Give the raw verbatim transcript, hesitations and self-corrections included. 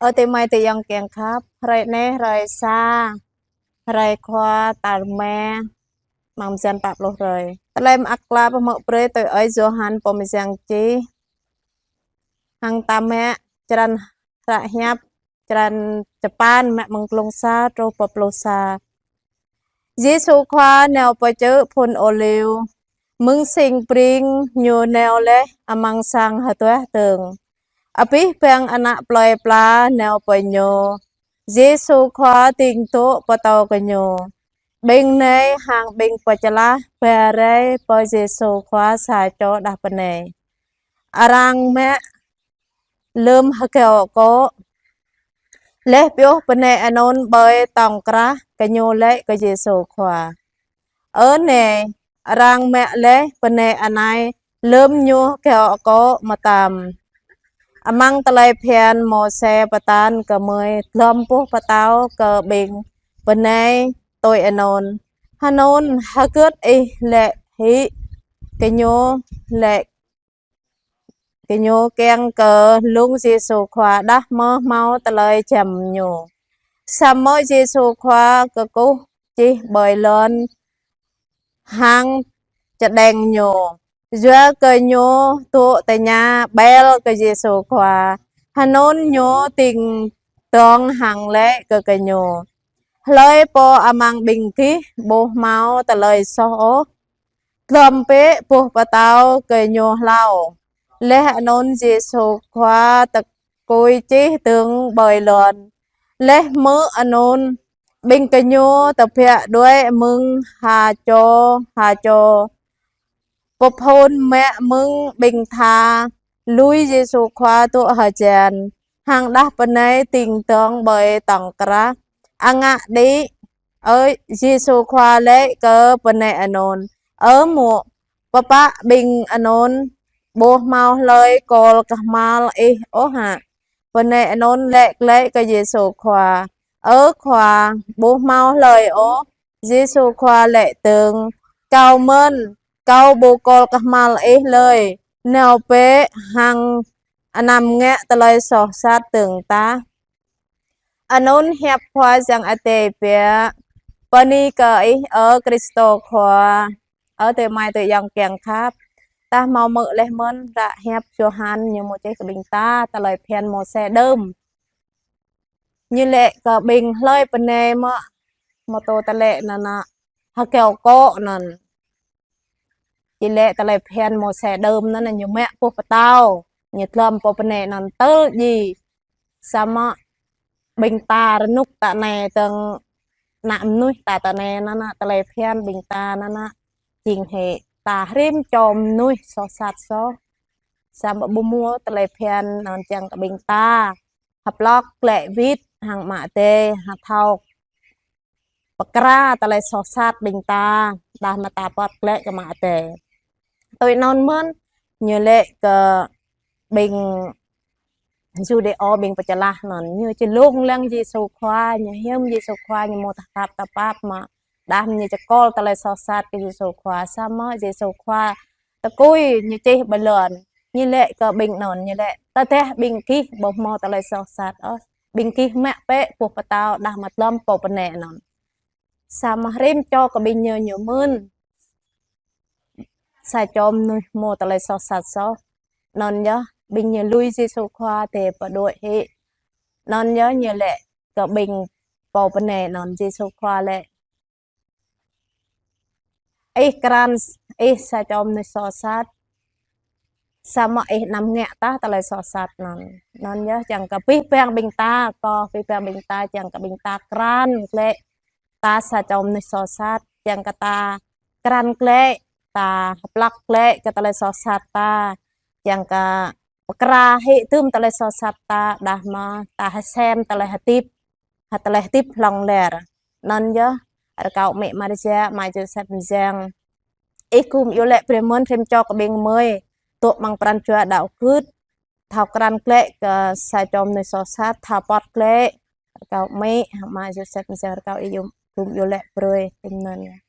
Ơ adơi amai adơi ayŏng kiăng khăp, hrơi anai hrơi sa, hrơi khua tal rơma, amăng mơyang pă pluh hrơi. Tơlơi mơak klă pơmơ̆ brơi tui ơi Yôhan pô mơyang čih. Hăng ta mă črăn hră hiăp, črăn čơpăn, mă mơ̆ng klŭng sa truh pơ pluh sa. Yêsu Khua nao pơ čư̆ Phun Ôliu, mơ̆ng sing pring Ñu nao laih amăng sang hơtuah dơ̆ng. Abih bang ană plơi pla nao pơ Ñu. Yêsu Khua ding dŏ pơtô gơñu. Ƀing nai hăng ƀing pơčơlah ba rai pơ Yêsu Khua sa čô đah bơnai. Arăng mă lơ̆m hơgao akŏ. Laih pioh bơnai anŭn ƀơi tŏng krah, gơñu laĭ kơ Yêsu Khua: Ơ Nai, arăng mă laih bơnai anai lơ̆m ñu hơgao akŏ mơtam. Amăng tơlơi phiăn Môsê pơtă kơ gơmơi lơ̆m boh pơtâo kơ ƀing bơnai tui anŭn. Hơnŭn hơgĕt ih laĭ hĭ? Gơñu laĭ, gơñu kiăng kơ lông Yêsu Khua đah mơ̆ hmâo tơlơi čăm Ñu. Samơ̆ Yêsu Khua kơkuh čih ƀơi lŏn hăng čơđeng Ñu. Yua kơ gơñu dŏ tơña ƀel kơ Yêsu Khua, hơnŭn Ñu ding dơ̆ng hăng laĭ kơ gơñu: Hlơi pô amăng ƀing gih ƀu hmâo tơlơi soh ôh, lơ̆m bĕ boh pơtâo kơ ñu hlâo. Laih anŭn Yêsu Khua tơkui čih dơ̆ng ƀơi lŏn. Laih hmư̆ anŭn, ƀing gơñu tơbiă đuaĭ mơ̆ng ha čô ha čô. Pơphun mă mơ̆ng ƀing tha, lui Yêsu Khua dŏ hơjăn, hăng đah bơnai ding dơ̆ng ƀơi tŏng krah. Angak đĭ, ơ, Yêsu Khua laĭ kơ bơnai anŭn: Ơ mŏ, pơpă ƀing anŭn, ƀu hmâo hlơi kôl kơhma̱l ih ôh hă? Bơnai anŭn laĭ glaĭ kơ Yêsu Khua: Ơ Khua, ƀu hmâo hlơi ôh. Yêsu Khua laĭ dơ̆ng: Kâo mơ̆n, Kâo ƀu kôl kơhma̱l ih hlơi. Nao bĕ hăng anăm ngă tơlơi soh sat dơ̆ng tah. Anŭn hiăp Khua Yang Adai biă. Bơni kơ Ih, ơ Krist Khua. Ơ adơi amai adơi ayŏng kiăng khăp, ta hmâo hmư̆ laih mơ̆n hră hiăp Yôhan ñu mơ̆ čih kơ ƀing ta tơlơi phiăn Môsê đưm. Ñu laĭ kơ ƀing hlơi bơnai mơ̆, mơ̆ tŏ tơlơi anŭn hơgao akŏ anŭn. Či laĭ tơlơi phiăn Môsê đưm anŭn ñu mă boh pơtâo, ñu lơ̆m pô bơnai anŭn tơl djai. Samơ̆ ƀing ta rơnŭk ta anai tơ̆ng ană mơnuih ta ta anai anŭn, tơlơi phiăn ƀing ta anŭn, jing hĭ ta rĭm čô mơnuih soh sat soh. Samơ̆ ƀu hmâo tơlơi phiăn anŭn kiăng kơ ƀing ta hơplŏk glaĭ wĭt hăng Ama Adai, hơthâo pơkra tơlơi soh sat ƀing ta, đah mơ̆ ta pơ̆t glaĭ kơ Ama Adai. Tui anŭn mơ̆n, ñu laĭ kơ ƀing Yuđêô, ƀing pơčơlah anŭn, ñu či lông lăng Yêsu Khua, ñu hiư̆m Yêsu Khua ñu mơ̆ tơhap tơpap mơ̆, đah ñu či kôl tơlơi soh sat kơ Yêsu Khua, samơ̆ Yêsu Khua tơkui ñu čih ƀơi lŏn, ñu laĭ kơ ƀing anŭn, ñu laĭ: Tơdah ƀing gih ƀu hmâo tơlơi soh sat ôh, ƀing gih mă bĕ boh pơtâo đah mơ̆ lơ̆m pô bơnai anŭn. Samơ̆ rĭm čô kơ ƀing ñu ñu mơ̆n sa čô mơnuih hmâo tơlơi soh sat soh. Anŭn yơh, ƀing ñu lui Yêsu Khua tơl pơđuaĭ hĭ. Anŭn yơh ñu laĭ kơ ƀing pô bơnai anŭn, Yêsu Khua laĭ: Ih krăn ih sa čô mơnuih soh sat, samơ̆ ih anăm ngă tah tơlơi soh sat anŭn. Anŭn yơh, kiăng kơ abih bang ƀing ta, kơ abih bang ƀing ta, kiăng kơ ƀing ta krăn glaĭ ta sa čô mơnuih soh sat, kiăng kơ ta krăn glaĭ, ta hơplŏk glaĭ kơ tơlơi soh sat ta, kiăng kơ pơkra hĭ tơm tơlơi soh sat ta, đah mơ̆ ta hơsem tơlơi hơdip, hă, tơlơi hơdip hlŏng lar. Anŭn yơh, rơkâo Amĭ Maria, Ama Yôsep mơyang, ih gum iâu laĭ brơi mơ̆n rĭm čô kơ ƀing gơmơi, dŏ amăng pran jua đaŏ gưt, thâo krăn glaĭ kơ sa čô mơnuih soh sat, thâo pơ̆t glaĭ. Rơkâo Amĭ, Ama Yôsep mơyang, rơkâo ih gum iâu laĭ brơi tơm anŭn.